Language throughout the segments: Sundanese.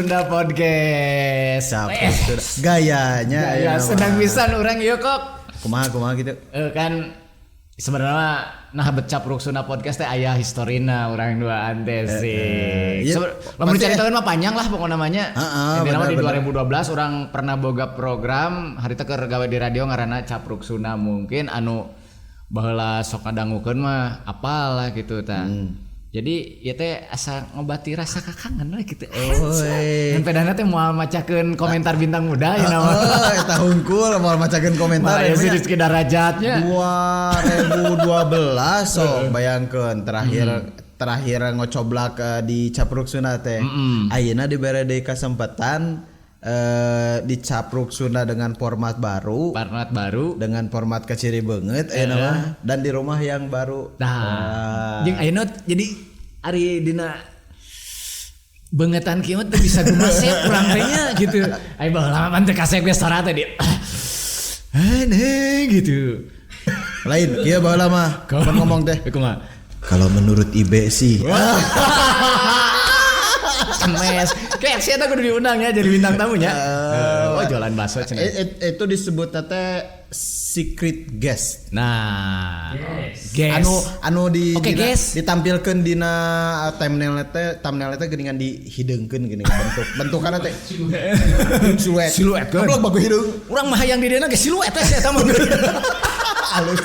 Sunda Podcast. Capruk Sunda. Gayanya Gaya ya, senang pisan urang ieu kok. Kumaha kumaha gitu. Eh, kan sebenarnya nah bet Capruk Sunda Podcast teh aya historina urang duaan teh sih. Iya, Lamun pasti dicaritakeun mah panjang lah pokoknya namanya. Intinya mah di 2012 urang pernah boga program harita keur gawe di radio ngaranna Capruk Sunda, mungkin anu baheula sok ngadangukeun mah apal lah gitu tah. Jadi ieu teh asa ngobati rasa kakangen lah gitu. Oh, Dan pedana teh moal macakeun komentar bintang muda ya nama. Oh, eta hungkul moal macakeun komentar. Mah ya si Rizky Darajatnya. 2012, sok bayangkeun terakhir terakhir ngocoblak di Capruk Sunda teh. Ayeuna dibere deui kesempatan di Capruk Sunda dengan format baru, Format baru. Dengan format kaciri banget ayeuna mah dan di rumah yang baru. Nah, Wah. jeung ayeuna jadi ari dina beungetan kieu mah teu bisa gumasep urang teh nya gitu. Aya baheula mah teu kasep ge sora teh di aneh gitu. Lain, kieu baheula mah mun ngomong teh. Kumaha? Kalau menurut IB sih. Cemes. Kayak siapa kudu diundang ya jadi bintang tamunya. Oh, jualan bakso cenah. Itu disebut teh secret guest. Nah, guest. Anu anu di Oke, dina, guys. ditampilkeun dina thumbnail teh, thumbnail teh geuningan dihideungkeun geuning bentuk bentukanna teh siluet. Siluet kan. Goblok bagus hideung. Urang mah hayang di dina ge siluet teh eta mah. Halus.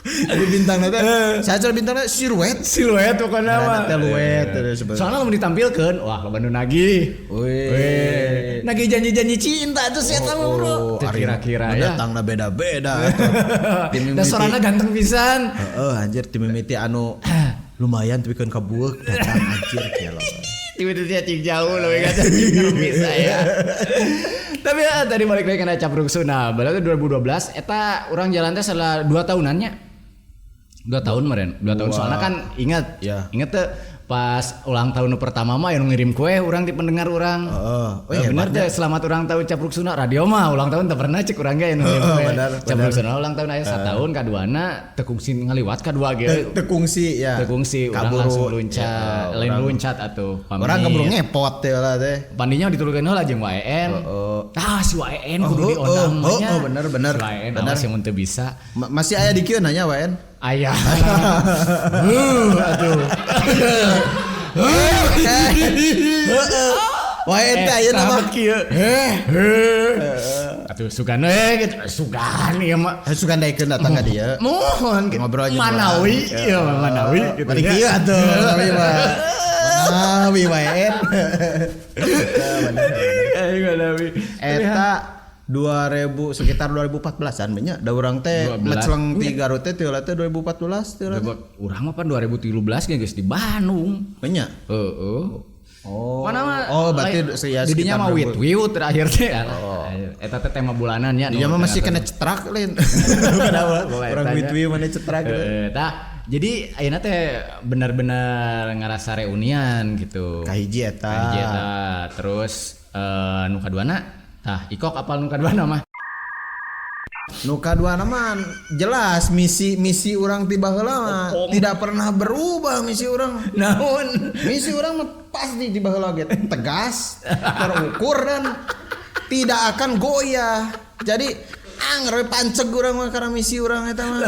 Jadi bintang teh saya cara bintangnya siluet. Siluet pokoknya mah. Teh luet terus sebenarnya. Soalnya lamun ditampilkeun, wah loba nu nagih. Wih. Wih. Nagih janji-janji cinta tuh si eta mah, bro. Oh, Teu kira-kira ya. Datangna beda-beda atuh. Tim Da mimiti- sorana ganteng pisan. Heeh, anjir, tim mimiti anu lumayan tepikeun ka bueuk datang, anjir gelo. Tiba-tiba cing jauh lebih kata cing bisa ya. Tapi ya, tadi balik lagi kana Capruk Sunda. Berarti 2012 eta urang jalan teh setelah 2 tahunannya. 2 tahun meren, 2 tahun soalnya kan ingat, inget tuh pas ulang tahun nu pertama mah yang ngirim kue urang di pendengar urang. Heeh. Oh, Eh, bener hebatnya. teh, selamat ulang tahun Capruk Sunda radio mah ulang tahun teu pernah cek urang ge nu ngirim kue. Capruk Sunda ulang tahun aya satahun kaduana teu kungsi ngaliwat kadua ge. Teu kungsi ya. Teu kungsi urang Kaburu. langsung luncat, Ya, lain luncat atuh pamit. Urang keburu ngepot teh lah teh. Pandinya ditulungkeun heula jeung WN. Heeh. Ah, si WN kudu Oh, diondang oh, mah nya. oh, bener, bener. Si WN Bener. awas yang teu bisa. Masih aya di kieu nanya WN. Ayah. Atuh. Heeh. WN teh ayeuna mah. Kieu. Eh, Atuh sugan we gitu. Sugan ieu mah. Eh, sugan daekeun datang ka dieu. Mohon gitu. Ngobrol aja. Manawi, ieu mah manawi gitu. Bari nya. kieu atuh, tapi mah. Manawi WN. Aing manawi. Eta 2000 sekitar 2014-an nya da urang teh 12. meceleng ti Garut teh tiula teh 2014 tiula teh. Urang mah pan 2013 ge geus di Bandung. Nya. Heeh. Oh. Mana mah Oh, berarti ya didinya sekitar mah 2000. wit wiut terakhir teh. Eta teh tema bulanan nya. Dia mah masih kena cetrak lain. Kenapa? Orang Etanya. wit wiut mana cetrak gitu. Heeh, tah jadi ayeuna teh bener-bener ngerasa reunian gitu. Kahiji eta. Kahiji eta. Terus nu kaduana tah ikok apal nu kaduana mah. Nu kaduana mah jelas misi misi urang ti baheula mah tidak pernah berubah misi urang. Naon? Misi urang mah pasti ti baheula ge tegas, terukur dan tidak akan goyah. Jadi anger we panceg urang mah karena misi urang eta mah.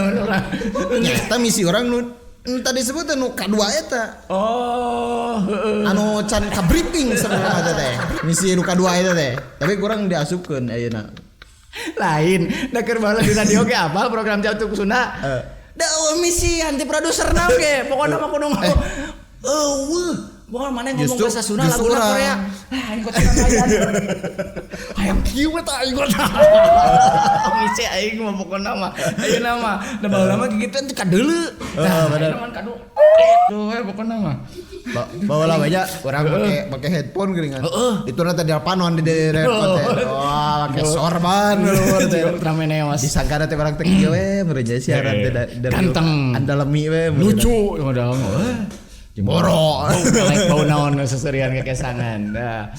Nyata misi urang nu nu tadi sebut nu kadua eta. Oh, heeh. Anu can ka briefing sebenarnya teh teh. Misi nu kadua eta teh. Tapi kurang diasupkeun ayeuna. Lain, da keur baheula di radio ge apal program Capruk Sunda. Da eueuh misi anti produser naon ge, pokona mah kudu ngomong. Eueuh, pokona mana ngomong Justru- bahasa Sunda justru laguna urang. Korea. Ah, aing kok cenah hayang kieu we tah aing kok. Misi aing mah pokona mah. Ayeuna mah da baheula mah kitu teh kadeuleu. Tah, bener. ayeuna mah kadu. Duh, we pokona mah. Bawa lah banyak orang pakai pakai headphone geuningan. Heeh. Itu nanti panon di headphone teh. Wah, pakai sorban luhur teh. Juga Ultraman Eos. Disangka teh orang teh kieu we meureun siaran teh dari Ganteng. Andalemi we meureun. Lucu modal mah. Boro. Bau kelek, bau naon seserian kekesangan. Nah.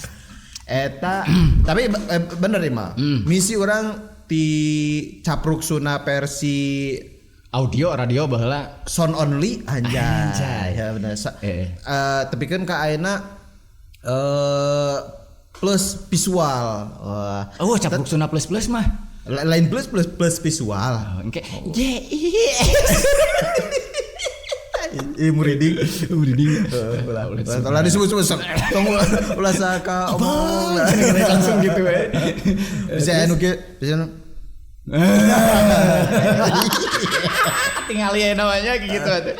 Eta tapi bener nih mah. Misi urang ti Capruk Sunda versi Audio radio baheula. Sound only anjay. Anjay. Ya bener. Tapi kan ka ayeuna Plus visual. Wah. Oh, capruk Sunda plus plus mah. Lain plus plus plus visual. Oh, engke J I S. Ih muriding. Muriding. Ulah ulah disebut-sebut sok. Tong ulah saka omong langsung gitu we. Bisa anu kieu, bisa anu. Tinggal ya namanya kayak gitu atuh.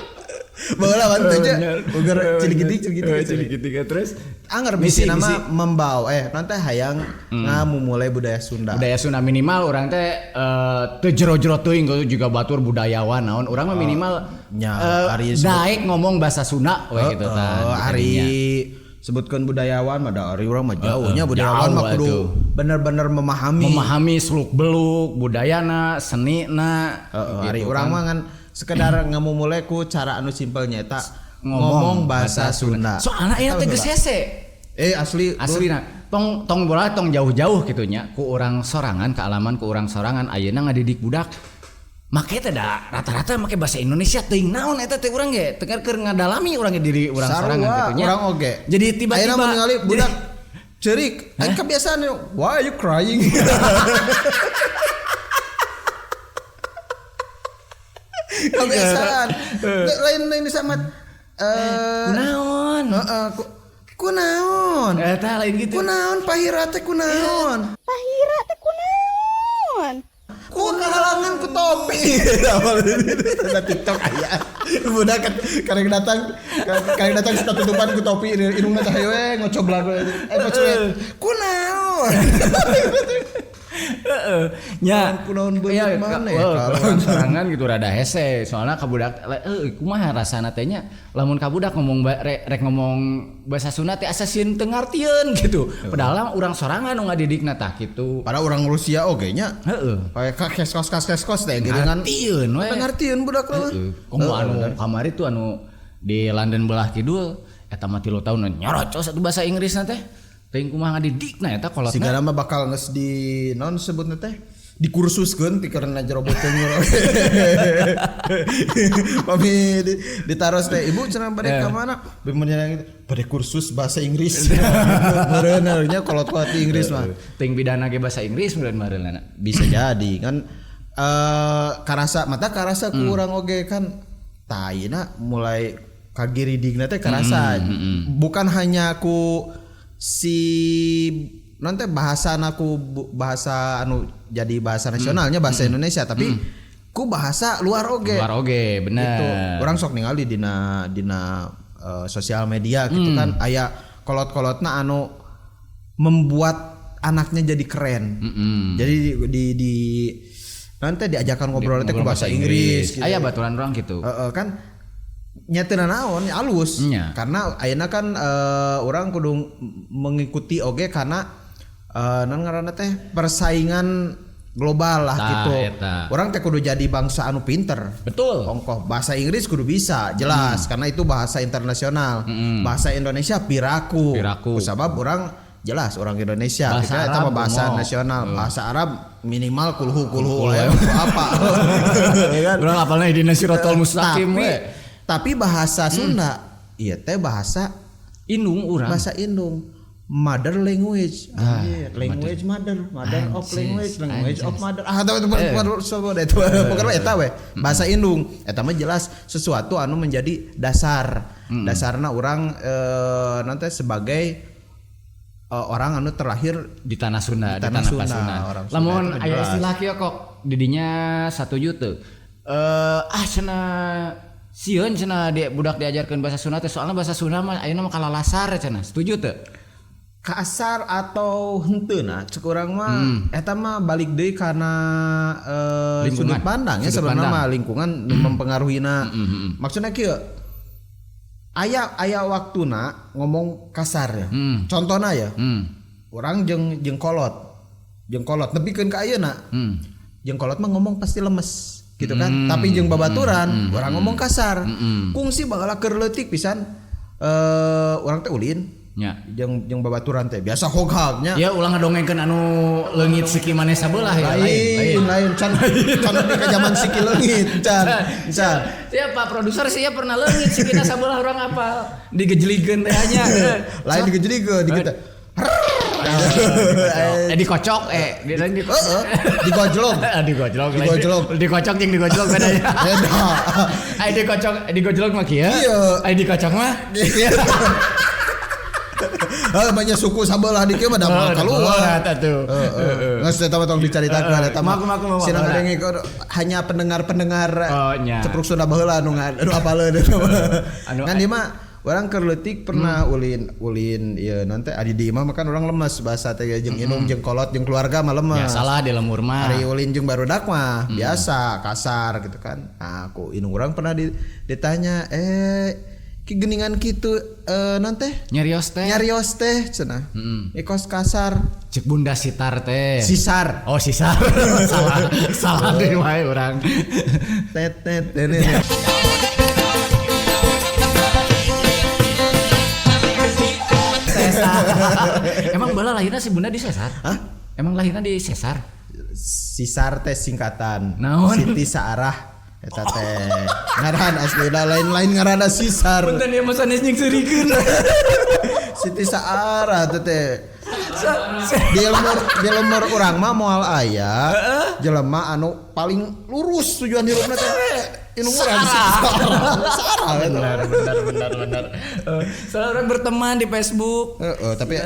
Baheula bantu nya. Ugar cilik cilik cilik terus anger misi nama membawa nanti hayang ngamumule budaya Sunda. Budaya Sunda minimal urang teh teu jero-jero teuing juga batur budayawan naon urang mah minimal daek ngomong bahasa Sunda we gitu tah. Ari sebutkan budayawan mah da ari urang mah jauhnya budayawan mah kudu bener-bener memahami seluk beluk budayana, senina. Ari urang mah kan sekedar ngamumule ku cara anu simpelnya eta ngomong bahasa Sunda. Soalna ieu teh geus hese. Asli aslina tong tong bola tong jauh-jauh gitu nya ku urang sorangan kealaman ku urang sorangan ayeuna ngadidik budak make teh da rata-rata make bahasa Indonesia teuing naon eta teh urang ge teu keur ngadalami urang ge diri urang sorangan gitu nya. Urang oge. Jadi tiba-tiba ayeuna mun ningali budak ceurik, aya kebiasaan why are you crying? Kebiasaan. Lain sama kunaon? Heeh, kunaon? Eta lain gitu. Kunaon pahira teh kunaon? Pahira teh kunaon? Ku kahalangan ku topi. Ada TikTok aya. Budak karek datang tutupan ku topi irungna teh hayu we ngocoblak we. Ngocoblat. Kunaon? Heeh. Nya kunaon beungeut maneh kalau sorangan gitu rada hese soalna ka budak kumaha rasana teh nya lamun ka budak ngomong rek ngomong bahasa Sunda teh asa sieun teu ngartieun gitu. Padahal urang sorangan nu ngadidikna tah kitu. Padahal urang Rusia oge nya. Heeh. Kayak keskos teh geuningan. Ngartieun we. Ngartieun budak mah. Heeh. Komo anu kamari tuh anu di London belah kidul eta mah 3 tahun nyorocos atuh bahasa Inggrisna teh. Teuing kumaha ngadidikna eta kolotna. Sigana mah bakal geus di naon sebutna teh? Dikursuskeun ti karena jero beuteung. Pami ditaros teh ibu cenah bade ka mana? Bener gitu. Bade kursus bahasa Inggris. Meureun nya kolot-kolot di Inggris mah. Teuing bidana ge bahasa Inggris meureun meureunna. Bisa jadi kan karasa mata karasa ku urang oge kan tah mulai kagiridigna teh karasa. Bukan hanya ku si nanti bahasa aku bahasa anu jadi bahasa nasionalnya bahasa Indonesia tapi ku bahasa luar oge. Luar oge bener. Gitu. Orang sok ningali dina sosial media gitu kan aya kolot-kolotna anu membuat anaknya jadi keren. Jadi di nanti diajakan ngobrol teh ku bahasa Inggris gitu. Aya baturan urang gitu. Kan nyateuna naon alus karena ayeuna kan orang kudu mengikuti oge karena naon ngaranna teh persaingan global lah gitu. Orang teh kudu jadi bangsa anu pinter. Betul. Ongkoh bahasa Inggris kudu bisa jelas karena itu bahasa internasional. Bahasa Indonesia piraku. Kusabab orang jelas orang Indonesia bahasa Arab, bahasa nasional, bahasa Arab minimal kulhu apa. Urang apalna ihdinas siratal mustaqim we. Tapi bahasa Sunda iya teh bahasa indung urang. Bahasa indung. Mother language. Language mother, mother of language, language of mother. Ah itu pokoknya eta we. Bahasa indung eta mah jelas sesuatu anu menjadi dasar. Dasarna urang nanti sebagai orang anu terlahir di tanah Sunda, di tanah Sunda. Lamun aya istilah kieu kok didinya satuju teu. Cenah sieun cenah di budak diajarkeun bahasa Sunda teh soalna bahasa Sunda mah ayeuna mah kalalasar cenah. Setuju teu? Kasar atau henteu na cek urang mah eta mah balik deui kana sudut pandang ya sebenarnya mah lingkungan mempengaruhina. Maksudna kieu aya waktuna ngomong kasar ya. Contohna ya. Urang jeung kolot. Jeung kolot nepikeun ka ayeuna. Jeung kolot mah ngomong pasti lemes gitu kan. Tapi jeung babaturan urang ngomong kasar. Kungsi baheula keur leutik pisan urang teh ulin. Nya. Jeung jeung babaturan teh biasa hoghag nya. Ya ulah ngadongengkeun anu leungit siki maneh sabelah ya. Lain lain can can nepi ka zaman siki leungit can. Can. Siapa produser sih ya pernah leungit sikina sabelah urang apa digejeligeun teh nya. Lain digejeligeun di kita. Dikocok di Heeh, digojlog. Digojlog. Digojlog. Dikocok jeung digojlog bedanya. Beda. Ai dikocok digojlog mah kieu. Iya. Ai dikocok mah. Heuh, banyak suku sabelah di kieu mah da moal keluar. Atuh. Heeh. Geus eta mah tong dicaritakeun eta mah. Maku. Sina ngadengkeun hanya pendengar-pendengar Cepruk Sunda baheula anu anu apaleun eta mah. Ngan ieu mah urang keur leutik pernah ulin ieu naon teh adi di imah mah kan urang lemes bahasa teh jeung indung jeung kolot jeung keluarga mah lemes. Biasalah di lemur mah. Ari ulin jeung barudak mah biasa kasar gitu kan. Nah, aku indung urang pernah ditanya ki geningan kitu naon teh? Nyarios teh. Nyarios teh cenah. Kos kasar. Cek bunda sitar teh. Sisar. Oh, sisar. Salah deui wae urang. Tet tet tet. Emang bala lahirna si bunda di Sesar? Hah? Emang lahirna di Sesar? Sisar teh singkatan. Naon? Siti Saarah eta teh. Ngaran aslina lain-lain ngaranna Sisar. Punten ieu mah sanes jeung seurikeun. Siti Saarah teh teh. Di lemur urang mah moal aya jelema anu paling lurus tujuan hirupna teh. Indung urang Sarah. Benar. Soalnya orang berteman di Facebook. Tapi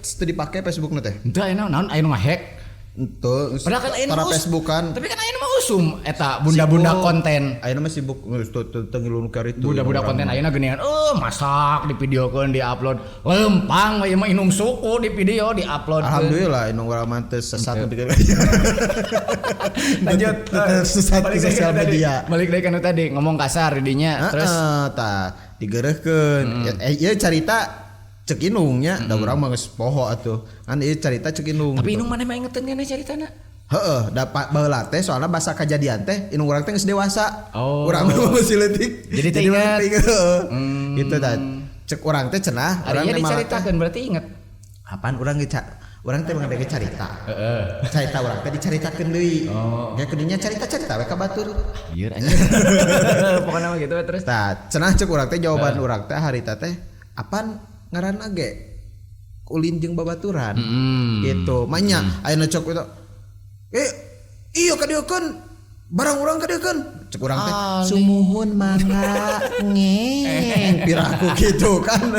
teu dipake Facebookna teh. Henteu aya naon aya nu ngahack. Henteu. Padahal kan aya tara Facebook kan. Tapi kan aya mah usum eta bunda-bunda konten. Ayeuna mah sibuk teu ngilu nu kitu. Bunda-bunda konten ayeuna geuningan masak di videokeun di-upload. Lempang we mah inung suku di video di-upload. Alhamdulillah inung urang mah teu sesat nepi ka. Lanjut sesat di sosial media. Balik deui ka nu tadi ngomong kasar didinya terus tah digeureuhkeun. Ieu carita cek indungnya, da urang mah geus poho atuh. Kan ieu carita cek indung. Tapi indung maneh mah ingeteun keneh caritana. Heeh, da baheula teh soalna basa kajadian teh indung urang teh geus dewasa. Oh. Urang mah masih leutik. Jadi teh inget. Gitu tah. Cek urang teh cenah, urang teh dicaritakeun berarti inget. Apaan urang ge urang teh mah carita. Heeh. Carita urang teh dicaritakeun deui. Oh. Ge kudunya carita-carita we ka batur. Ieu anjing. Pokona mah gitu terus. Tah, cenah cek urang teh jawaban urang teh harita teh apaan ngaranna ge ulin jeung babaturan. Gitu. Manya ayeuna cek eta iya kadieukeun barang urang kadieukeun cek urang teh sumuhun mangga ngeng piraku gitu kan.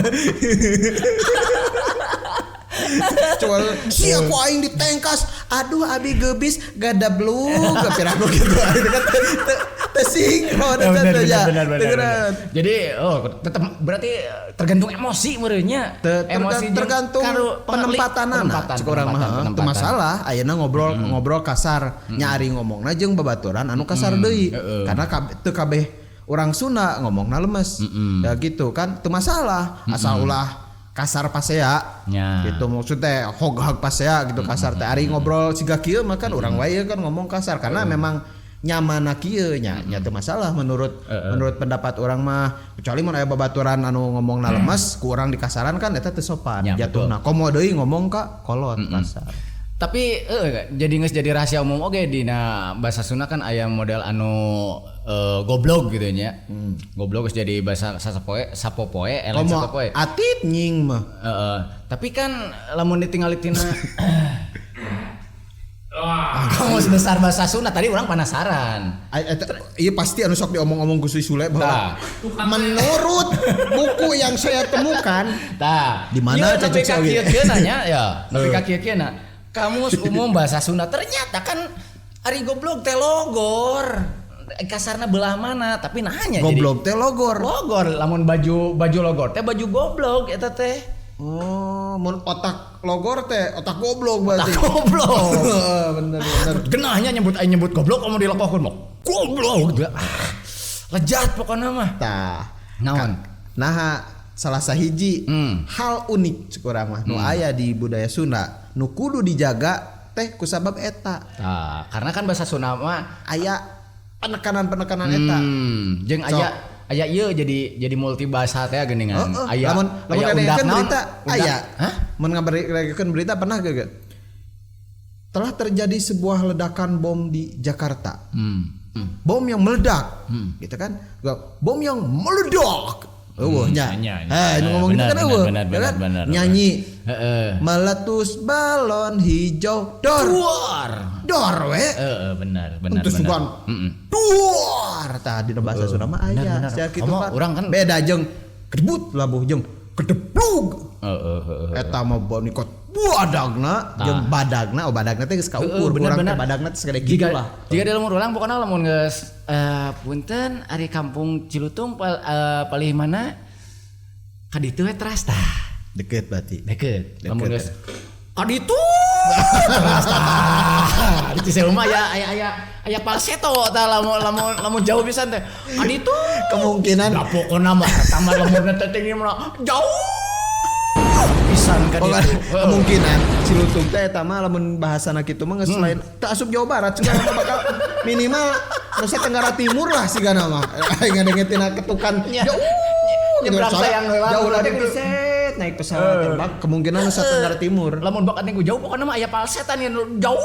Coba si aku aing ditengkas aduh abi gebis gadablug piraku gitu kan teu sinkron eta ya. Benar. Jadi tetep berarti tergantung emosi meureunnya. Emosi tergantung penempatanana cek urang mah teu masalah ayeuna ngobrol kasar nya ari ngomongna jeung babaturan anu kasar deui karena teu kabeh urang Sunda ngomongna lemes. Ya gitu kan teu masalah asal ulah kasar pasea gitu maksudnya hoghag pasea gitu kasar teh ari ngobrol siga kieu mah kan urang wae kan ngomong kasar karena memang nyamanna kieu nya nya teu masalah menurut menurut pendapat urang mah kecuali mun aya babaturan anu ngomongna lemes ku urang dikasaran kan eta teu sopan jatuhna komo deui ngomong ka kolot kasar. Tapi jadi geus jadi rahasia umum oge dina bahasa Sunda kan aya model anu goblok gitu nya. Goblok geus jadi bahasa sapoe sapopoe elen sapopoe. Atit nying mah. Tapi kan lamun ditingali tina kamus besar bahasa Sunda tadi orang penasaran. Iya pasti anu sok diomong-omong ku si Sule bahwa menurut buku yang saya temukan tah di mana cecek sawi. Kieu nanya ya, nepi ka kieu na. Kamus umum bahasa Sunda ternyata kan ari goblok teh logor. Kasarna belah mana tapi nanya goblok teh logor. Logor lamun baju logor teh baju goblok eta teh. Oh, mun otak logor teh otak goblok berarti. Otak goblok. Bener. Genahnya nyebut aing nyebut goblok kamu dilekohkeun mah. Goblok. Lejat pokona mah. Tah. Naon? Nah, salah sahiji hal unik cek urang mah nu aya di budaya Sunda nu kudu dijaga teh kusabab eta. Tah, karena kan bahasa Sunda mah aya penekanan-penekanan eta. Jeung aya Aya ieu jadi multi bahasa teh geuningan. Heeh. Aya Lamun lamun aya undak ngadengekeun naon? berita Undak. aya. Hah? Mun ngadengekeun berita pernah gak? Telah terjadi sebuah ledakan bom di Jakarta. Bom yang meledak. Gitu kan? Bom yang meledak. Eueuh nya. Nya, nya. Eh, nu ngomong gitu Benar, kan eueuh. benar, Ya benar, kan? benar, Nyanyi. Heeh. Meletus balon hijau dor. Duar. Dor we. Heeh, benar, benar, Terus benar. sugan. Duar tah dina bahasa Sunda mah aya. Benar. Sia kitu Komo kan. urang kan- Beda jeung kedebut labuh jeung kedeblug. Heeh, heeh. Eta mah bonikot badagna jeung badagna, oh badagna teh geus kaukur Bener, urang teh bener. badagna teh segede Jika kitu lah. jika di lemur ulang pokoknya lamun geus punten ari kampung Cilutung palih mana ka ditu we teras tah. Deket berarti. Deket. Deket, Lamun geus ya. ka ditu teras tah. Di Ciseum mah aya aya aya aya falsetto tah lamun lamun lamun jauh pisan teh. Ka ditu Kemungkinan da pokona mah tambah lemurna teh tinggi mah jauh pisan ka Pokoknya ditu. Heeh. kemungkinan Cilutung teh eta mah lamun bahasana kitu mah geus lain teu asup Jawa Barat sigana mah bakal minimal Nusa Tenggara Timur lah sigana mah. Aing ngadenge tina ketukan Nya. jauh gitu. Nyebrang Soalnya sayang lewat jauh lagi kudu. set naik pesawat terbang kemungkinan Nusa Tenggara Timur. Lamun bakat ku jauh pokoknya mah aya falsetan yang jauh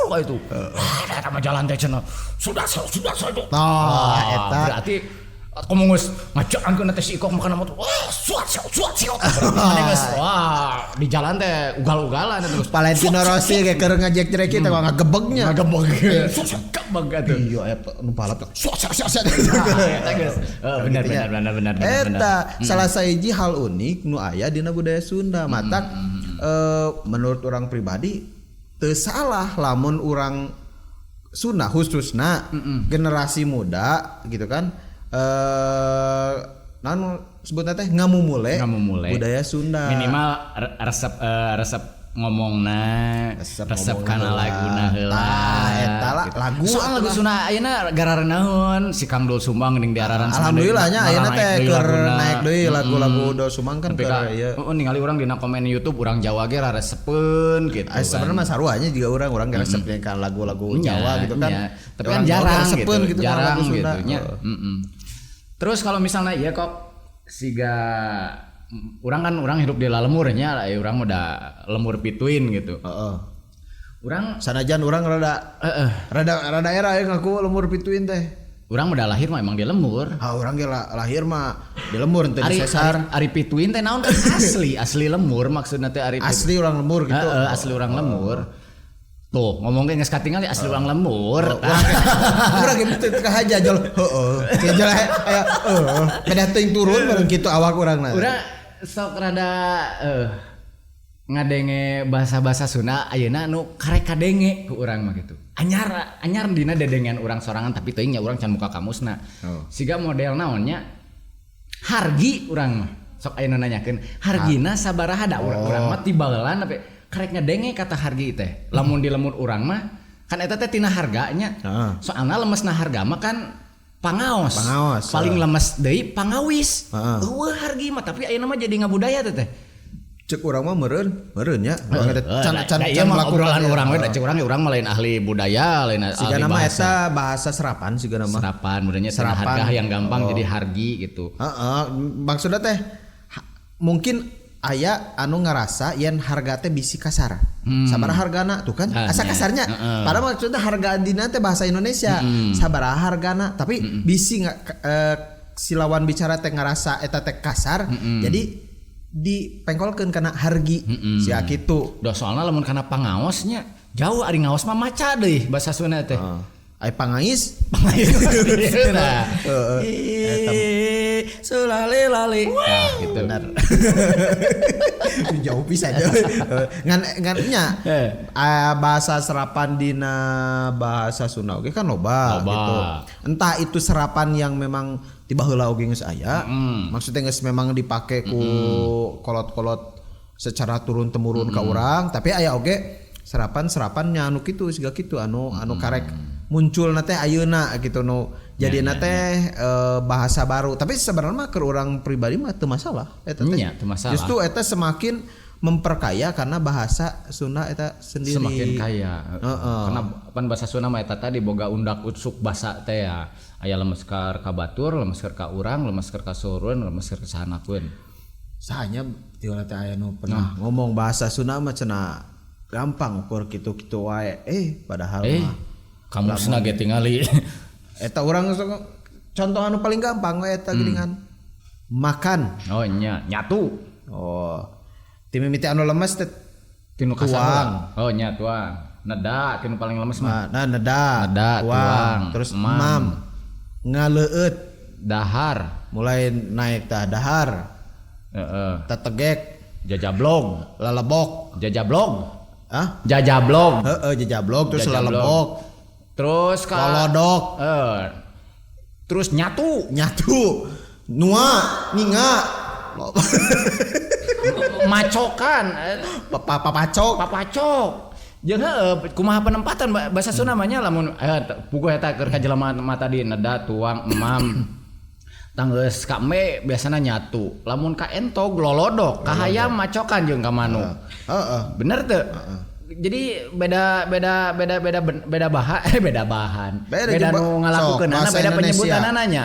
kayak itu. Ah, eta mah jalan teh cenah. Sudah sudah sudah. Tah, eta. Berarti kamu geus ngajaankeun teh si Ikok makan motor. Wah, suat suat suat suat. Berarti maneh geus wah, di jalan teh ugal-ugalan teh terus. Valentino Rossi kayak keur ngajek-jerek kita ngagebegnya. Ngagebeg. Suat gebeg atuh. Iya eta nu balap suat suat suat. suat. Eta geus. Benar Gitu nya. benar benar benar benar. Eta salah sahiji hal unik nu aya dina budaya Sunda. Matak menurut orang pribadi teu salah lamun urang Sunda khususna generasi muda gitu kan naon sebutna teh ngamumule Ngamumule. budaya Sunda. Minimal resep resep ngomongna, Resep resep ngomongna kana heula. laguna heula. Tah, eta lah, lagu Soal lagu atuh. Sunda ayeuna garareunaheun si Kang Dul Sumbang geuning diararan Alhamdulillah nya ayeuna teh keur naik deui lagu-lagu Mm. Dul Sumbang kan Tapi keur ka ieu. heeh, ningali urang dina komen YouTube urang Jawa ge raresepeun gitu Ah, sebenarnya mah saruanya juga orang ge resep kan lagu-lagu Nya, Jawa gitu kan. nya. Tapi kan Orang Jawa ge jarang gitu, resepeun gitu kan jarang lagu Sunda. gitu nya. Heeh. Mm-mm. Terus kalau misalnya iya kok siga urang kan urang hidup di lemur nya lah, ya urang udah lemur pituin gitu. Heeh. Urang Sanajan urang rada heeh, rada rada era ya ngaku lemur pituin teh. urang udah lahir mah emang di lemur. Ha urang ge lahir mah di lemur teu di Ari, sesar. ari, ari pituin teh naon kan asli, asli lemur maksudna teh ari Asli orang lemur gitu. Heeh, asli urang lemur. Tuh, ngomongnya geus katingali asli urang lemur. Urang ge teu kahaja jol. Heeh. Jol aya heeh. Beda teuing turun bareng kitu awak urang na. Urang sok rada ngadenge bahasa-bahasa Sunda ayeuna nu karek kadenge ku urang mah gitu. Anyar anyar dina dedengean urang sorangan tapi teuing nya urang can muka kamusna. Oh. Siga model naonnya hargi urang mah. Sok ayeuna nanyakeun hargina sabaraha da urang urang mah tibalan tapi karek ngadenge kata hargi teh. Lamun di lemur urang mah kan eta teh tina harganya. Heeh. Soalna lemesna harga mah kan pangaos. Pangaos, Paling lemes deui pangawis. Heeh. Eueuh hargi mah tapi ayeuna mah jadi ngabudaya teh teh. Cek urang mah meureun, meureun nya. Urang teh can Heeh, can da can ieu mah melakukan obrolan ieu. urang we da cek urang ge urang mah lain ahli budaya, lain ahli Sigana mah bahasa. eta bahasa serapan sigana mah. Serapan, meureunnya tina Serapan. harga yang gampang Oh. jadi hargi gitu. Heeh, maksudnya teh mungkin aya anu ngerasa yen harga teh bisi kasar. Sabaraha hargana tuh kan Ah, asa nya. kasarnya. Heeh. Padahal maksudnya harga dina teh bahasa Indonesia. Sabaraha hargana tapi bisi nggak si lawan bicara teh ngerasa eta teh kasar. Jadi dipengkolkeun kana hargi sia kitu. Dah soalna lamun kana pangaosnya jauh ari ngaos mah maca deui bahasa Sunda teh. Heeh. Ai pangais Nah. Heeh. Ih, sulale lale. Nah, gitu. Benar. Jauh pisan jauh. Ngan ngan nya Eh. Bahasa serapan dina bahasa Sunda oge kan loba, Loba. gitu. Entah itu serapan yang memang tiba heula oge geus aya. Maksudnya geus memang dipake ku kolot-kolot secara turun temurun ka urang, tapi aya oge serapan-serapannya anu kitu siga kitu anu anu karek muncul teh ayeuna gitu nu jadina teh bahasa baru. Tapi sebenarnya mah keur urang pribadi mah teu masalah eta teh. Nya, teu masalah. Justru eta semakin memperkaya karena bahasa Sunda eta sendiri. Semakin kaya. Heeh. Karena pan bahasa Sunda mah eta tadi boga undak usuk basa teh ya. Aya lemes ka batur, lemes ka urang, lemes ka surun, lemes ka sahanakeun. Sahanya tiwala teh aya nu pernah ngomong bahasa Sunda mah cenah gampang ukur kitu-kitu wae. Padahal mah Kamusna ge tingali. Eta urang contoh anu paling gampang we eta geuningan. Makan. Oh nya, nyatu. Oh. Ti mimiti anu lemes teh Tinu tuang. kasar. Oh nya tuang. Neda tinu paling lemes mah. Nah, neda, Neda, tuang, terus emam. emam. Ngaleueut, Dahar. Mulai naik tah dahar, Heeh. tetegek, Jajablog, lalebok. Jajablog. Hah? Jajablog. Heeh, jajablog terus Jajablog. lalebok, Terus ka lolodok, Terus nyatu. Nyatu, nua, ninga, Macokan, papacok. Papacok. Jeung heueuh kumaha penempatan bahasa Sunda mah nya lamun puguh eta keur ka jelema mah tadi neda tuang emam. Tanggeus ka me biasana nyatu. Lamun ka entog lolodok, ka hayam macokan jeung ka manuk. Heeh. Bener teu? Jadi beda beda beda beda beda bahan beda bahan. Beda Beda jeung nu ngalakukeunana, sok, bahasa beda Indonesia. penyebutanana nya.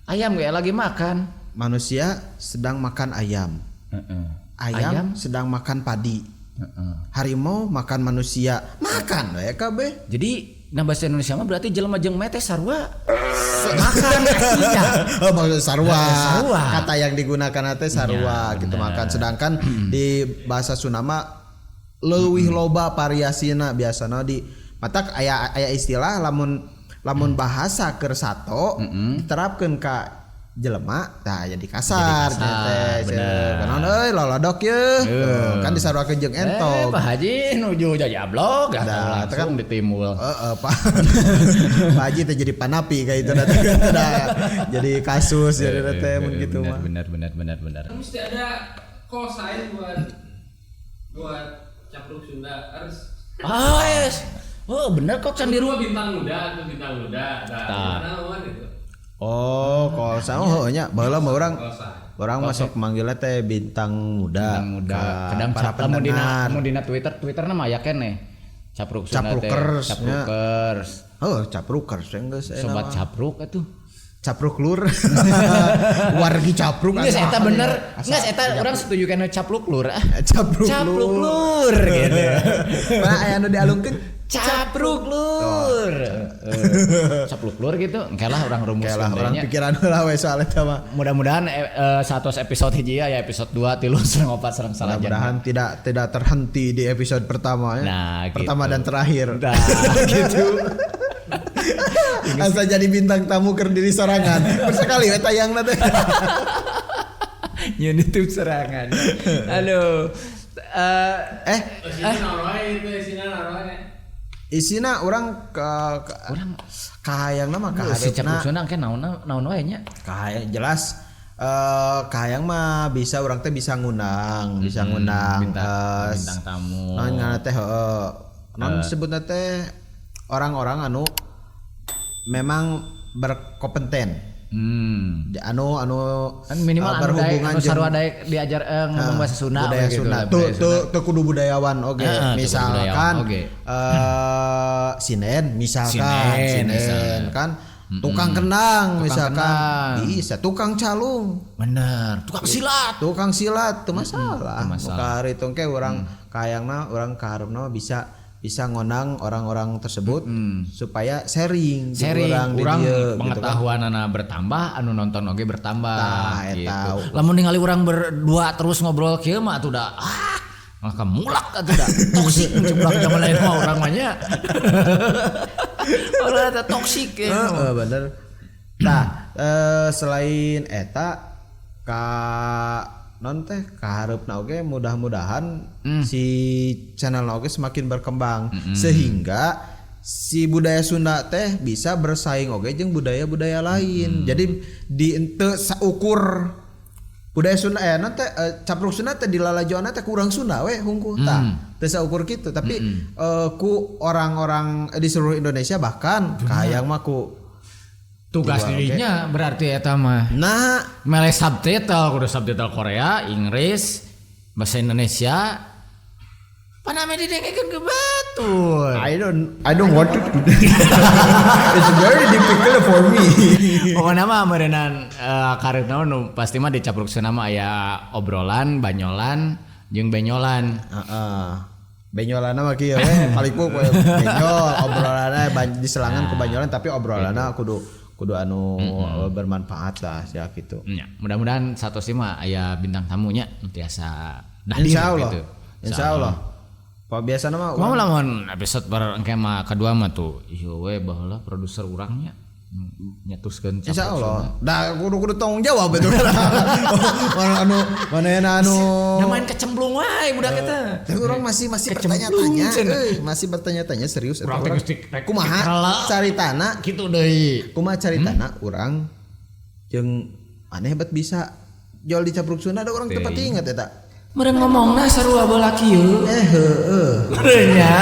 Ayam ge lagi makan. Manusia sedang makan ayam. Heeh. Ayam sedang makan padi. Heeh. Harimau makan manusia. Makan we kabeh. Jadi nah bahasa Indonesia mah berarti jelema jeung mete sarua makan aslinya. Oh, maksud sarua. Sarua. Kata yang digunakan teh sarua Ya, gitu bener. makan. Sedangkan di bahasa Sunda mah leuwih loba variasina biasana di matak aya aya istilah lamun lamun bahasa keur sato diterapkeun ka jelema tah jadi kasar. Jadi kasar, teh bener. Kunaon euy lolodok ye. Tuh, kan disaruakeun jeung entog. Pak Haji nuju jajablog Nah, langsung kan- ditimbul. Heeh, Pak. Pak Haji teh jadi panapi kayak itu nanti jadi kasus jadi teh mun gitu mah. Benar benar benar benar. Mesti ada call sign buat buat capruk Sunda harus. Ah, yes. Oh, bener kok can di Dua bintang muda atau bintang muda. Nah, Tah. naon itu? Oh, call sign oh heuh nya baheula mah urang Call sign. urang masuk manggilnya teh bintang muda. Bintang muda. Ka Kadang para lamun dina pendengar. lamun dina Twitter, Twitter nama aya keneh. Capruk Sunda teh. Caprukers, nya. Caprukers. Oh, caprukers geus aya Sobat nama. capruk atuh. Capruk lur. Wargi capruk. Geus asa eta bener. asa- Geus eta urang setuju kana capluk lur ah. Capruk Capluk lur. lur gitu. Mana aya anu dialungkeun? Capruk lur. Capluk lur gitu. Engke lah urang rumuskeun Kayak lah teh orang nya. pikiran heula we soal eta mah. Mudah-mudahan satu episode hiji ya, ya episode 2 3 sareng 4 sareng salajengna. Mudah-mudahan tidak tidak terhenti di episode pertama ya. Nah, gitu. Pertama dan terakhir. Nah, gitu. Asa jadi bintang tamu keur diri sorangan. Bersekali we tayang teh. Nyeun YouTube serangan. Aduh. Eh, Isina naon wae itu, isina naon wae. isina urang ke Urang kahayangna mah si kaharepna. Capruk Sunda engke naon naon wae nya. Kahayang jelas kahayang mah bisa urang teh bisa ngundang, bisa ngundang bintang tamu. Naon ngaranna teh heeh. Naon disebutna teh orang-orang anu memang berkompeten. Anu anu Kan minimal anu daek berhubungan anu jeung sarua daek diajar ngomong bahasa Sunda budaya we gitu Sunda. lah, Tuh budaya tuh Sunda. tuh kudu budayawan oke. Heeh, tuh kudu Misalkan budayawan, oge. Sinen misalkan Sinen, sinen misalnya. kan tukang kendang Tukang misalkan kendang. bisa tukang calung Bener, tukang silat. tukang silat teu masalah. Teu masalah. Muka hari itu ke urang kayangna urang kaharepna bisa bisa ngondang orang-orang tersebut supaya sharing jeung Sharing, urang di urang dieu, gitu kan. pengetahuan anak bertambah, anu nonton oge bertambah Tah, eta. gitu. Lamun ningali urang berdua terus ngobrol kieu mah atuh da ah maka mulak atuh da toksik ceblak zaman lain mah urang mah nya. Urang teh toksik ya. Heeh, bener. Nah, selain eta ka non teh kahareupna oge mudah-mudahan si channel oge semakin berkembang sehingga si budaya Sunda teh bisa bersaing oge jeung budaya-budaya lain. Jadi di ente saukur budaya Sunda non teh capruk Sunda teh dilalajoanna teh kurang Sunda we hungkul tah. Teu saukur kitu tapi ku orang-orang di seluruh Indonesia bahkan kahayang mah ku Tugas dirinya berarti eta mah. nah Mele subtitle kudu subtitle Korea, Inggris, Bahasa Indonesia paname didengekeun ke batur. I don't want to do that. It's very difficult for me. Pokoknya mah meureunan kareupna nu pasti mah di Capruk Sunda mah aya obrolan, banyolan, jeung benyolan. Heeh. Benyolanna mah kieu we, paling we benyol obrolanna diselangan ku banyolan, tapi obrolanna kudu kudu anu bermanfaat lah ya gitu. Ya, mudah-mudahan satu sih mah aya bintang tamunya nu tiasa hadir Insya Allah. gitu. Insya Allah. Pak biasa mah Kumaha lamun episode bar engke mah kedua mah tuh ieu we baheula produser urangnya nyetuskeun Capruk Insya Sunda. Allah. Dah kudu kudu tanggung jawab itu kan. Mana anu mana anu. Da main kecemplung wae budak eta. Tapi orang masih masih Kecemplung, bertanya-tanya, cenah. euy, masih bertanya-tanya serius eta Urang teh urang. geus Kumaha dikerela. caritana? Gitu deui. Kumaha caritana urang jeung aneh hebat bisa jual di Capruk Sunda, ada orang tempat ingat eta. Meureun ngomongna sarua bola kieu. Eh heueuh. Meureun nya.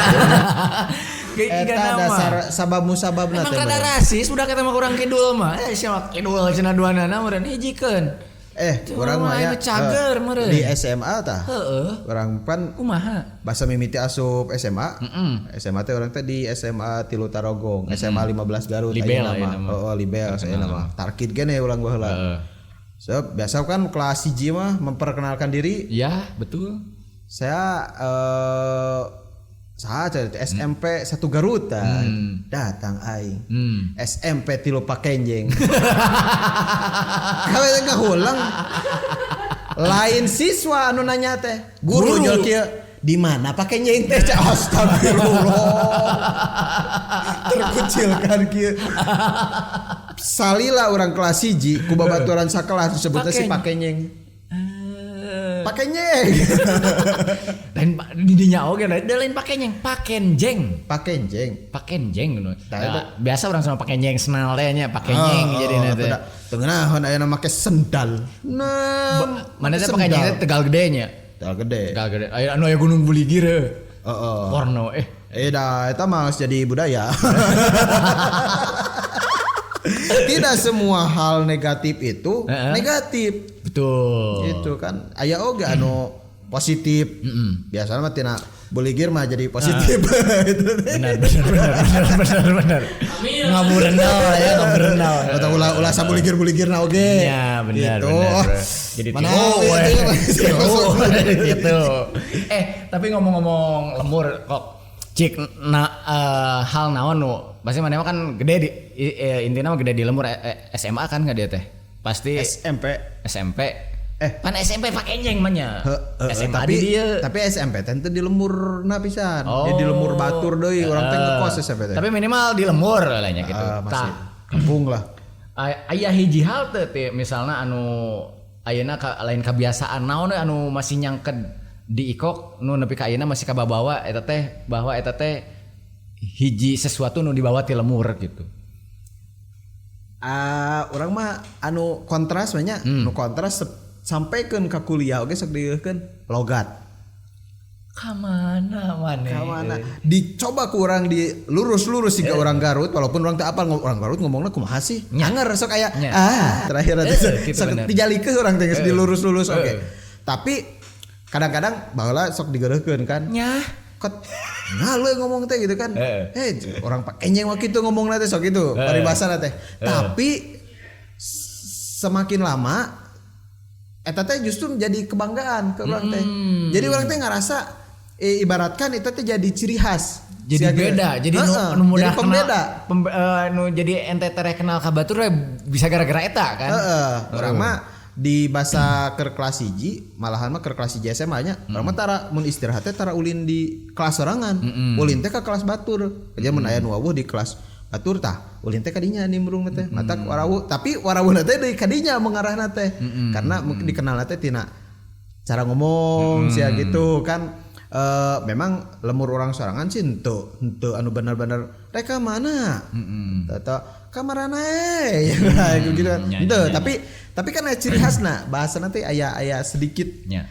Kayak jiga Eta nama. dasar sabab musababna Emang teh. rada Meureun. rasis budak eta mah kurang kidul mah. Eh sia kidul cenah duanana meureun hijikeun. Eh, Cuma urang mah ya anu cager meureun. di SMA tah. Heeh. Urang pan Kumaha? bahasa mimiti asup SMA. SMA teh urang teh di SMA Tilu Tarogong, SMA 15 Garut. Libel ayeuna ayeuna mah. mah. Oh, Libel saya nama. Tarkid gene urang baheula. Heeh. So, biasa kan kelas 1 mah memperkenalkan diri. Ya, betul. Saya saha cari teh, SMP 1 Garut tah. Datang aing. SMP Tilu Pakenjeng. Kawe teh ngahulang. Lain siswa anu nanya teh. Guru, Guru. jol kieu. Di mana Pakenjeng teh? Cak, astagfirullah. Terkucilkan kieu. Salila orang kelas 1 ku babaturan sakelas disebutnya si Pakenjeng. Eh, Pakenjeng. lain di dinya oge lain da lain pakenjeng, pakenjeng. Pakenjeng. Pakenjeng gitu. Tah, Nah, biasa orang sama pakenjeng senal teh nya, pakenjeng jadi teh. Teu ngeunaheun aya make sendal. Nah, Mana teh pakenjeng teh Tegal Gede nya. Tegal Gede. Tegal Gede. Aya anu aya Gunung Buligir heuh. Heeh. Porno eh. Eh dah eta mah geus jadi budaya. Tidak semua hal negatif itu negatif. Betul. Gitu kan. Aya oge anu positif. Biasanya mah tina buligir mah jadi positif. Gitu. Benar benar benar benar benar benar. Ngaburenal ya, ngaburenal. Atau ulah ulah sabuligir-buligirna oge. Ya benar Gitu. benar. benar. Jadi Mana tilu, itu, eh. itu, Tilu, gitu. Eh, tapi ngomong-ngomong lembur kok cik na, hal naon nu pasti mana mah kan gede di intinya mah gede di lembur SMA kan nggak dia teh pasti SMP. SMP Eh. pan SMP pakenjeng mah nya Heeh, SMA tapi di dia tapi SMP teh teu di lemurna pisan. Oh. Di lemur batur deui urang teh ngekos SMP teh. Tapi minimal di lembur lah nya gitu. Ah, masih Tah. kampung lah. Aya hiji hal teh teh, misalnya anu ayeuna lain kebiasaan naon we anu masih nyangked di ikok nu nepi ka ayeuna masih kababawa eta teh bahwa eta teh hiji sesuatu nu dibawa ti lemur gitu. Ah, urang mah anu kontras banyak, nu kontras sampaikeun ka kuliah oge sok dieuhkeun logat. Kamana maneh? Ka mana? Dicoba ku urang di lurus-lurus siga orang Garut walaupun urang teu apal orang Garut ngomongna kumaha sih? Nya. Anger sok aya Nya. ah terakhir Eh, atuh gitu sok bener. dijalikeun urang teh geus dilurus-lurus oke. Eh. Tapi kadang-kadang baheula sok digereuhkeun kan. Nya. Kot ngale ngomong teh gitu kan. Eh. Eh orang pakenjeng waktu itu ngomong teh sok gitu paribasana teh. Tapi semakin lama eta teh justru menjadi kebanggaan ke orang teh. Jadi orang teh ngerasa ibaratkan itu teh jadi ciri khas. Jadi Siga gitu. beda, jadi nu, Heeh, nu mudah jadi pembeda. kenal, nu jadi ente tereh kenal ka batur we bisa gara-gara eta kan. Heeh, urang mah di bahasa keur kelas 1 malahan mah keur kelas 1 SMA nya urang mah tara mun istirahat teh tara ulin di kelas sorangan. Ulin teh ka kelas batur. Aja mun aya nu wawuh di kelas batur tah ulin teh kadinya nimbrung teh. Matak warawuh, tapi warawuhna teh deui kadinya mengarahna teh. Karena mungkin dikenalna teh tina cara ngomong sia gitu kan. Memang lemur orang sorangan sih henteu henteu anu bener-bener reka mana atau kamarana eh gitu Nya, henteu nya, nya. tapi kan aya ciri khasna bahasa nanti aya aya sedikit Nya.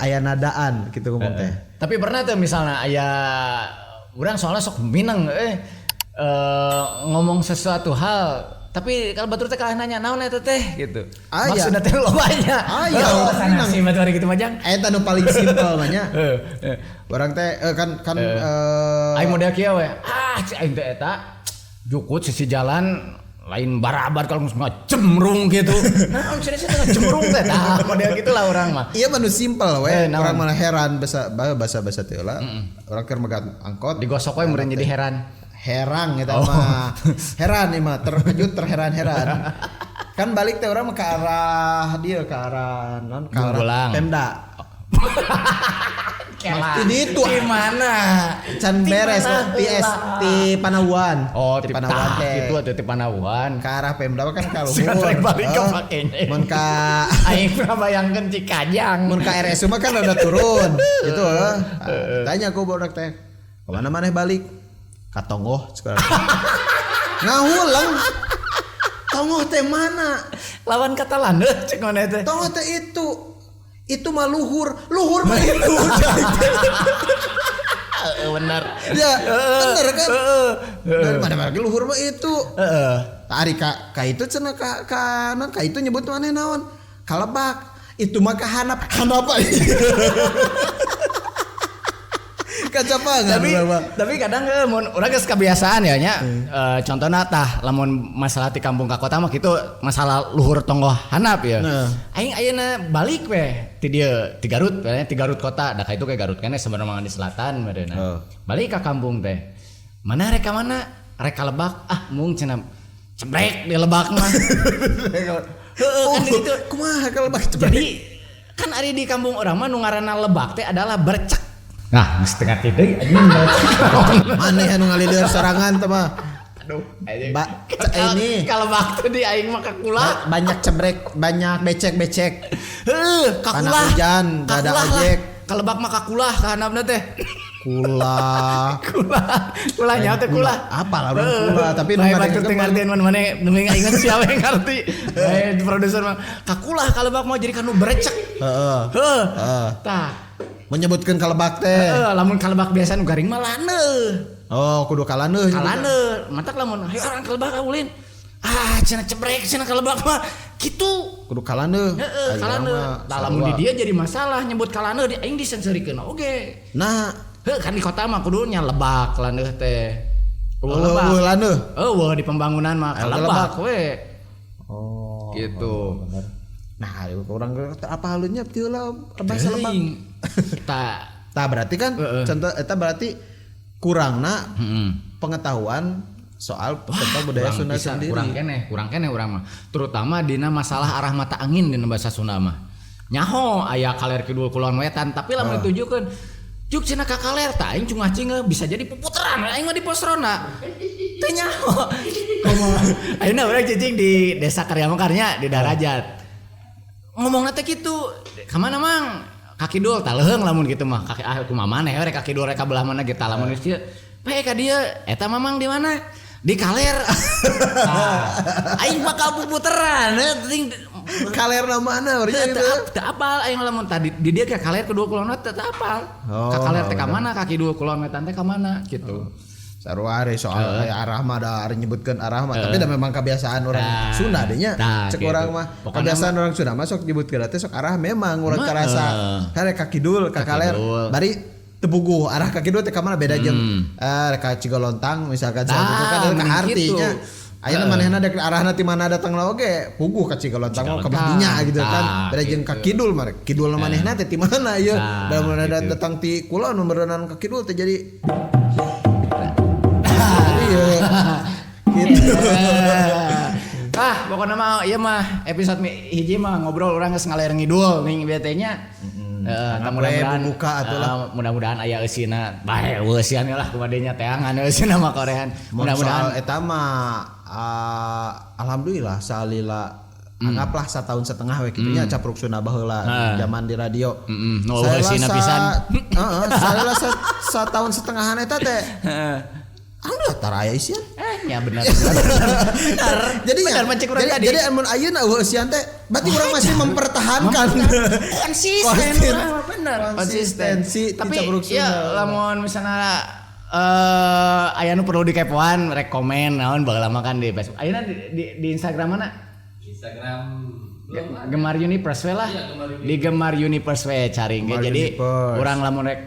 aya nadaan gitu ngomong teh. Tapi pernah tuh misalnya aya urang soalnya sok mineng ngomong sesuatu hal Tapi kalau batur teh kalah nanya naon eta teh gitu. Aya. Maksudna teh lobanya. Aya, Oh, sana sih batur hari gitu mah jang. Eta nu paling simpel mah nya. Heeh. Urang teh kan kan Aing model kieu we. Ah, cek aing teh eta jukut sisi jalan lain barabar kalau ngejemrung gitu. Naon cenah cenah ngejemrung teh. Tah, model gitulah urang mah. Iya mah nu simpel we. Naon? Urang malah heran bahasa bahasa bahasa teh lah. Urang keur megat angkot Digosok we meureun jadi heran. herang eta Oh. mah. Heran ieu mah terkejut terheran-heran. Kan balik teh urang mah ke arah dia ke arah non ke arah Bungbulang. Pemda. Kela. Di itu. Di mana? Can Di beres mana ti S ti Panawan. Oh, ti ti Panawan teh. Gitu atuh ti Panawan. Ke arah Pemda mah kan ka luhur. Si rek balik ke Eh, pakainya. Mun ka Aing pernah bayangkeun Cikajang. mun ka RSU mah kan udah turun gitu eh. Tanya aku bodak teh. Kemana maneh balik? Ka Tonggoh sekarang. Ngahulang. Tonggoh teh mana? Lawan kata landeuh cek mana teh. Tonggoh teh itu. Itu mah luhur, luhur mah itu. Heeh, bener. Ya, bener kan? Heeh. Dari mana lagi luhur mah itu. Heeh. Ari ka ka itu cenah ka ka non ka itu nyebut maneh naon? Kalebak. Itu mah ka hanap, hanap aja. Kacapangan Tapi urang mah. tapi kadang mun urang geus kebiasaan ya nya. Contohna tah lamun masalah ti kampung ka kota mah kitu masalah luhur tonggoh hanap ya. Heeh. Aing ayeuna balik we ti dieu ti Garut, we, ti Garut kota. Da ka itu kayak Garut kan sebenarnya mah di selatan meureunna. Heeh. Balik ka kampung teh. Mana rek ka mana? Rek ka Lebak. Ah, mung cenah cebrek di Lebak mah. Heeh, kan di ditu. Oh, Kumaha kalebak cebrek? Jadi kan ari di kampung urang mah nu ngaranna Lebak teh adalah bercek. Nah, geus teu ngarti deui anjing bercek. Maneh anu ngalieur sorangan teh mah. Aduh, anjing. Ini. Kalau waktu di aing mah kakula. Banyak cebrek, banyak becek-becek. Heuh, Karena kakulah. hujan, gak ada Kakulah lah. ojek. Kalebak mah kakulah ka handapna teh. Kula. Kulah. Kulah nyawa teh kulah. Apa lah urang kula, tapi nu Bae ngarti batur teu ngartieun mun maneh nu ingat siapa yang ngarti. Bae produser mah kakulah kalebak mah jadi kanu berecek. Heeh. Heuh. Heeh. Tah. Menyebutkeun kalebak teh. Heeh, lamun kalebak biasa nu garing mah laneuh. Oh, kudu kalaneuh. Kalaneuh, matak lamun hayu urang kalebak ulin. Ah, cenah cebrek cenah kalebak mah kitu. Kudu kalaneuh. Heeh, Ayo kalaneuh. mah Tah lamun sarua. di dia jadi masalah nyebut kalaneuh di aing disensorikeun oge. Nah, Heuh, kan di kota mah kudunya lebak kalaneuh teh. Eueuh eueuh lebak. eueuh laneuh. Eueuh di pembangunan mah Ayo kalebak we. Oh. Gitu. Bener. Nah, orang apa halunya tieu lah bahasa lebak. Teuing. Tah. Tah berarti kan Heeh. contoh eta berarti kurangna Heeh. pengetahuan soal tentang budaya Kurang Sunda pisan, sendiri. kurang keneh urang mah. Terutama dina masalah arah mata angin dina bahasa Sunda mah. Nyaho aya kaler kidul kulon wetan tapi lamun ditujukeun juk cenah ka kaler tah aing cungah cingeuh bisa jadi puputeran aing mah di pos ronda. Teu nyaho. Komo ayeuna urang cicing di desa Karyamekarnya di Darajat. Ngomongna teh kitu, ka mana mang? Ka kidul tah leuheung lamun kitu mah. Kaki ah kumaha maneh we rek ka kidul rek ka belah mana ge tah lamun geus kieu. Bae ka dieu, eta mamang di mana? Di kaler. Tah, aing bakal puputeran ting Kalerna mana urang teu gitu. teu apal aing lamun tadi di dieu ka kaler kedua kulon teu teu apal. Oh, Ka kaler teh ka bener. mana, ka kidul kulon wetan teh ka mana gitu. Sarua ari soal arah mah da ari nyebutkeun arah mah tapi da memang kebiasaan orang Tah. Sunda deh nya. Tah, Cek gitu. orang mah Pokokna kebiasaan orang Sunda mah sok nyebutkeun teh sok arah memang urang Mah, karasa hare ka kidul ka Ka kaler kidul. bari teu puguh arah ka kidul teh ka mana beda jeung ka Cigolontang misalkan Tah, saat itu kan ada mending artinya. gitu. Ayeuna manehna dek arahna ti mana datang lah oge puguh ka Cigolontang mah ka Cigolontang. dinya gitu kan. Tah, Beda jeung ka gitu. kidul mah kidul manehna teh ti mana ieu. Tah, Da manehna gitu. datang ti kulon meureunan ka kidul teh jadi iya. Gitu. Ah, pokoknya mah ieu mah episode hiji mah ngobrol urang geus ngaler ngidul ning bete nya. Heeh, tah Anggap we mudah-mudahan bubuka atuh lah. Mudah-mudahan aya eusina. Bae eusian lah kumaha nya teangan eusina mah korean. Mudah-mudahan Mudah-mudahan eta mah alhamdulillah salila anggaplah setahun setengah we kitu nya capruk Sunda baheula zaman di radio. Nu eusina pisan. Heeh, salila setahun setengahan eta teh. Alhamdulillah tara aya isian. Ya benar. Benar. Jadi benar ya, mencek urang jadi, tadi. jadi amun ayeuna eueuh eusian teh berarti urang masih mempertahankan konsisten urang mah bener Konsistensi tapi di capruk ya Sunda. lamun misalnya aya nu perlu dikepoan, rek komen naon baheula mah kan di Facebook. Ayeuna di Instagram mana? Instagram belum ada. Gemar Universe we lah. Iya, Gemar Universe. Di Gemar Universe we cari ge. Gemar Jadi Universe. urang lamun rek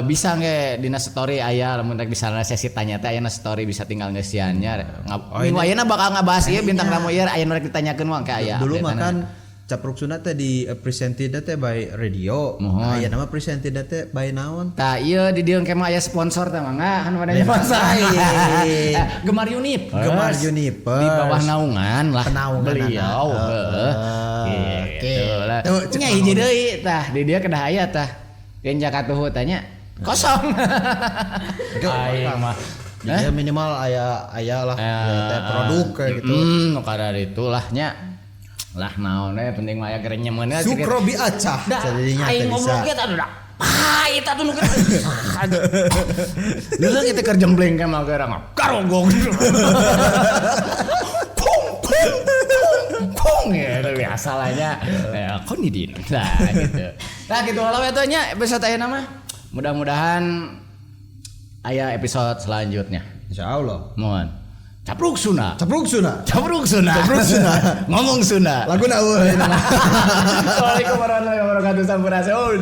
bisa nge dina story aya, lamun rek bisa sesi tanya teh aya na story, bisa tinggal ngeusiannya. Oh, Minggu ini- ayeuna bakal ngabahas ieu bintang tamu ieu, aya nu rek ditanyakeun mah ke aya. Dulu update-na. mah kan Capruk Sunda teh di presented teh by radio. Mohon. Nah, aya nama presented teh by naon? Tah ieu di dieu engke mah aya sponsor teh mangga kan pada sponsor. Lain. Gemar Universe. Gemar Universe. Di bawah naungan lah Penaungan beliau. anak. Heeh. Oke. Gitu lah. Tuh, cek Nya hiji deui tah di dieu kedah aya tah. Genja katuhu tanya kosong. Aing mah. Jadi minimal aya aya lah ya, teh produk kayak gitu. Nu kadar itulah nya. Lah naon we penting mah aya gerenyemeun. Sukrobi acah Da, jadinya aing teh ngobrol bisa. ge tah dah. Pahit atuh nu kitu. Leuleung itu keur jembleng ka mah gerang. Karogong. Kung kung kung kung ya itu biasa lah nya. Ya konidin. Nah gitu. Nah gitu lah we nya episode ayeuna mah. Mudah-mudahan aya episode selanjutnya. Insyaallah. Mohon. Capruk Sunda. Capruk Sunda. Capruk Sunda. Capruk Sunda. Ngomong Sunda. Lagu na eueuh. Assalamualaikum warahmatullahi wabarakatuh. Sampurasun.